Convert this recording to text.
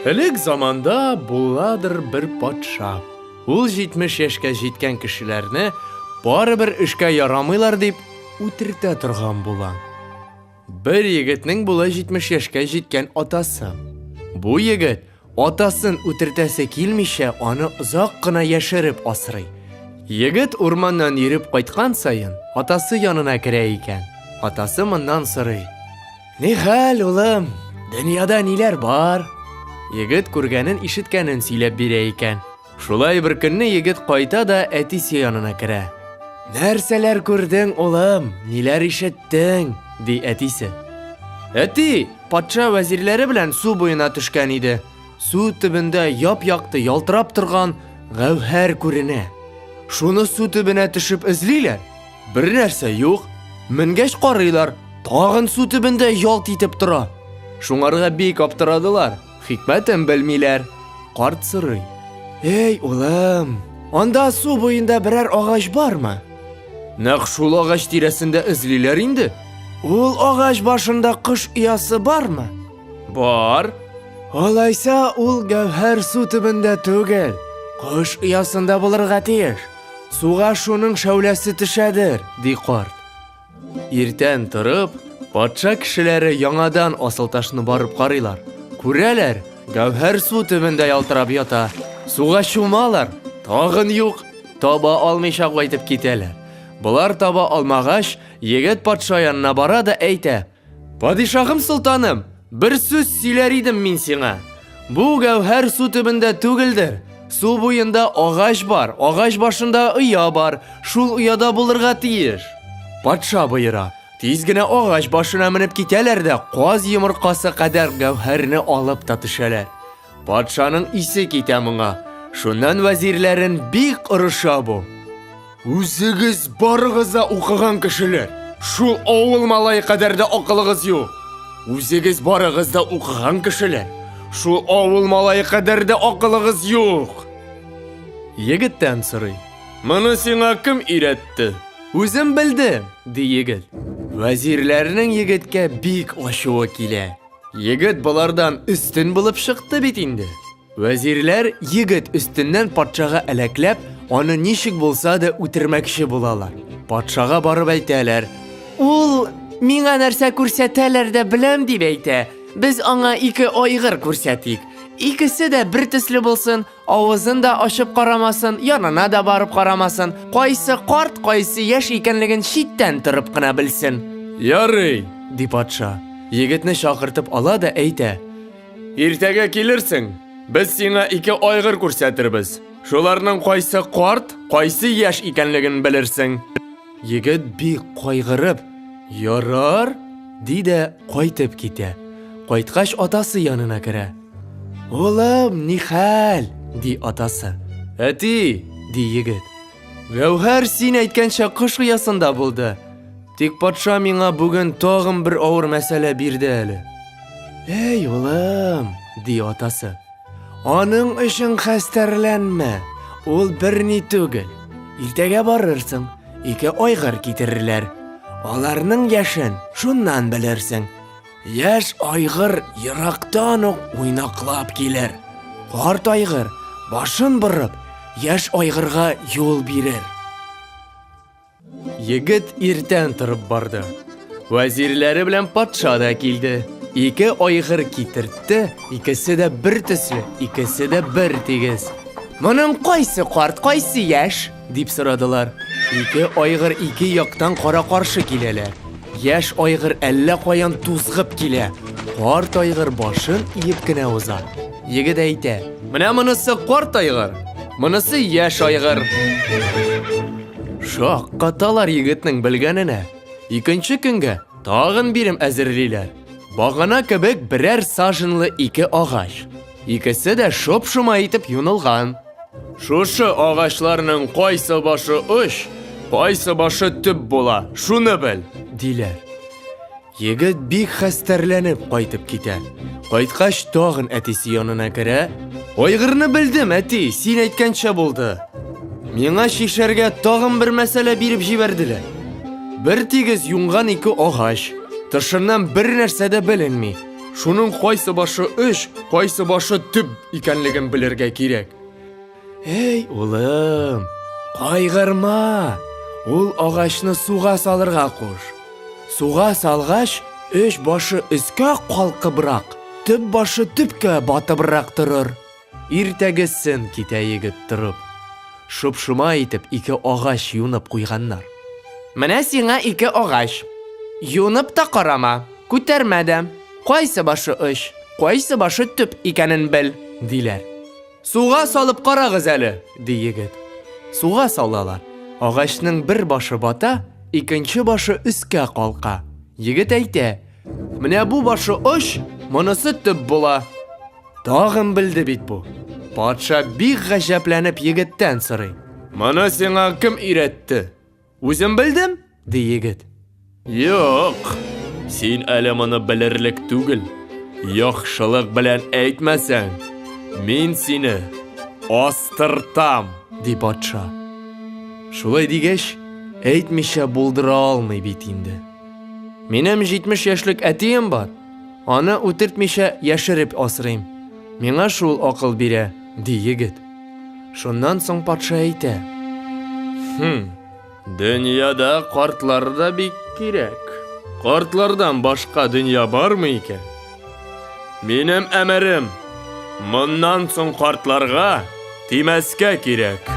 Элек заманда буладыр бер патша. Ул 70 яшькә җиткән кешеләрне барыбер эшкә ярамыйлар дип үтертә торган була. Бер егетнең була 70 яшькә җиткән атасы. Бу егет атасын үтертәсе килмичә, аны озак кына яшереп асрый. Егет урманнан йөреп кайткан саен атасы янына керә икән. Атасы моннан сорый. Ни хәл, улым? Дөньяда ниләр бар? Егет күргәнен, ишеткәнен сөйләп бирә икән. Шулай бер көнне егет кайта да әтисе янына керә. Нәрсәләр күрдең, улым? Ниләр ишеттең? ди әтисе. Әти, патша вәзирләре белән су буена төшкән иде. Су төбендә яп-якты ялтырап торган гәүһәр күренә. Шуны су төбенә төшеп эзлиләр. Бер нәрсә юк. Менгәч карыйлар, тагын су төбендә ялт итеп тора. Шуңарга бик аптырадылар. Хикмәтен белмиләр. Карт сорый. Эй, улым, анда су буенда берәр агач бармы? Нәкъ шул агач тирәсендә эзлиләр инде. Ул агач башында кош оясы бармы? Бар. Алайса ул гәүһәр су төбендә түгел, кош оясында булырга тиеш. Суга шуның шәүләсе төшәдер, ди карт. Иртән торып, патша кешеләре яңадан асылташны барып карыйлар. Күрәләр, гәүһәр су төбендә ялтырап ята. Суга чумалар, тагын юк. Таба алмыйча кайтып китәләр. Болар таба алмагач, егет патша янына бара да әйтә: Падишаһым солтаным, бер сүз сөйләр идем мин сиңа. Бу гәүһәр су төбендә түгелдер. Су буенда агач бар, агач башында оя бар. Шул ояда булырга тиеш. Патша боера. Тиз генә агач башына менеп китәләр дә каз йомыркасы кадәр гәүһәрне алып та төшәләр. Патшаның исе китә моңа. Шуннан вәзирләрен бик орыша бу. Үзегез барыгыз да укыган кешеләр. Шул авыл малае кадәр дә акылыгыз юк. Үзегез барыгыз да укыган кешеләр. Шул авыл малае кадәр дә акылыгыз юк. Егеттән сорый. Моны сиңа кем өйрәтте? Үзем белдем, ди егет. Вәзирләрнең егеткә бик ачуы килә. Егет болардан өстен булып чыкты бит инде. Вәзирләр егет өстеннән патшага әләкләп, аны ничек булса да үтермәкче булалар. Патшага барып әйтәләр. Ул миңа нәрсә күрсәтәләр дә беләм дип әйтә. Без аңа ике айгыр күрсәтик. Икесе дә бер төсле булсын, авызын да ачып карамасын, янына да барып карамасын. Кайсы карт, кайсы яшь икәнлеген читтән торып кына белсен. Ярый, ди патша. Егетне чакыртып ала да әйтә. Иртәгә килерсең, без сиңа ике айгыр күрсәтербез. Шуларның кайсы карт, кайсы яшь икәнлеген белерсең. Егет бик кайгырып, ярар, ди дә кайтып китә. Кайткач атасы янына керә. Улым, ни хәл? ди атасы. Әти, ди егет. Гәүһәр син әйткәнчә кош оясында булды. Тик патша миңа бүген тагын бер авыр мәсьәлә бирде әле. Эй, улым, ди атасы. Аның өчен хәстәрләнмә. Ул берни түгел. Иртәгә барырсың, ике айгыр китерерләр. Аларның яшен шуннан белерсең. Яшь айгыр ерактан ук уйнаклап килер. Карт айгыр, башын борып, яшь айгырга юл бирер. Егет иртән торып барды. Вәзирләре белән патша да килде. Ике айгыр китертте, икесе дә бер төсле, икесе дә бер тигез. Моның кайсы карт, кайсы яшь? дип сорадылар. Ике айгыр ике яктан кара-каршы киләләр. Яшь айгыр әллә каян тузгып килә. Карт айгыр башын иеп кенә уза. Егет әйтә: "Менә монысы карт айгыр, монысы яшь айгыр". Шаккаталар егетнең белгәненә. Икенче көнгә тагын бирем әзерлиләр. Багана кебек берәр саженлы ике агач. Икесе дә шоп-шома итеп юнылган. Шушы агачларның кайсы башы оч, кайсы башы төп була, шуны бел, диләр. Егет бик хәстәрләнеп кайтып китә. Кайткач тагын әтисе янына керә. Айгырны белдем, әти, син әйткәнчә булды. Миңа чишәргә тагын бер мәсьәлә биреп җибәрделәр. Бер тигез юнган ике агач. Тышыннан бер нәрсә дә беленми. Шуның кайсы башы оч, кайсы башы төп икәнлеген белергә кирәк. Эй, улым, кайгырма. Ул агачны суга салырга куш. Суга салгач, өч башы өскә калкыбрак, төп башы төпкә батыбрак торыр. Иртәгесен китә егет торып. Шоп-шома итеп ике агач юнып куйганнар. Менә сиңа ике агач. Юнып та карама, күтәрмә дә. Кайсы башы оч, кайсы башы төп икәнен бел, диләр. Суга салып карагыз әле, ди егет. Суга салалар. Агачның бер башы бата, икенче башы өскә калка. Егет әйтә, менә бу башы оч, монысы төп була. Тагын белде бит бу. Патша бик гаҗәпләнеп егеттән сорый. Моны сиңа кем өйрәтте? Үзем белдем, ди егет. Юк, син әле моны белерлек түгел. Яхшылык белән әйтмәсәң, мин сине астыртам, ди патша. Шулай дигәч, әйтмичә булдыра алмый бит инде. Минем 70 яшьлек әтием бар. Аны үтертмичә яшереп асрыйм. Миңа шул акыл бирә, ди егет. Шуннан соң патша әйтә. Хм, дөньяда картлар да бик кирәк. Картлардан башка дөнья бармы икән? Минем әмерем, моннан соң картларга тимәскә кирәк.